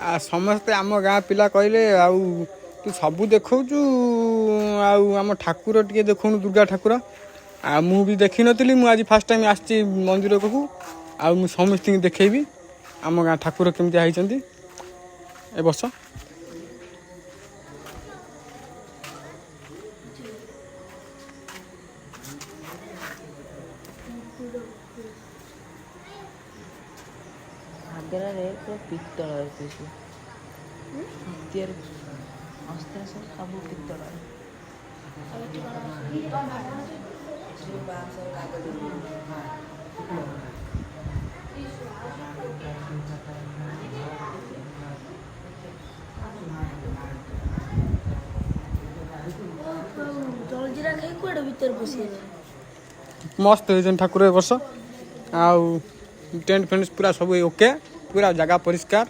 ଆଉ ସମସ୍ତେ ଆମ ଗାଁ ପିଲା କହିଲେ, ଆଉ ତୁ ସବୁ ଦେଖାଉଛୁ, ଆଉ ଆମ ଠାକୁର ଟିକେ ଦେଖଉନୁ, ଦୁର୍ଗା ଠାକୁର। ଆଉ ମୁଁ ବି ଦେଖିନଥିଲି, ମୁଁ ଆଜି ଫାର୍ଷ୍ଟ ଟାଇମ୍ ଆସିଛି ମନ୍ଦିରକୁ। ଆଉ ମୁଁ ସମସ୍ତଙ୍କୁ ଦେଖେଇବି ଆମ ଗାଁ ଠାକୁର କେମିତି ହେଇଛନ୍ତି ଏ ବର୍ଷ। ଘାଗରାରେ ପୁରା ପିତ୍ତଳ ଅଛି, ତିଆରି ଅସ୍ତ୍ର ସବୁ ପିତ୍ତଳ। ଜଳଜିରା ଖାଇ କୁଆଡ଼େ ଭିତରେ ପଶିଗଲା? ମସ୍ତ ହେଇଛନ୍ତି ଠାକୁର ଏ ବର୍ଷ। ଆଉ ଟେଣ୍ଟ ଫେଣ୍ଟ ପୁରା ସବୁ ଓକେ, ପୁରା ଜାଗା ପରିଷ୍କାର।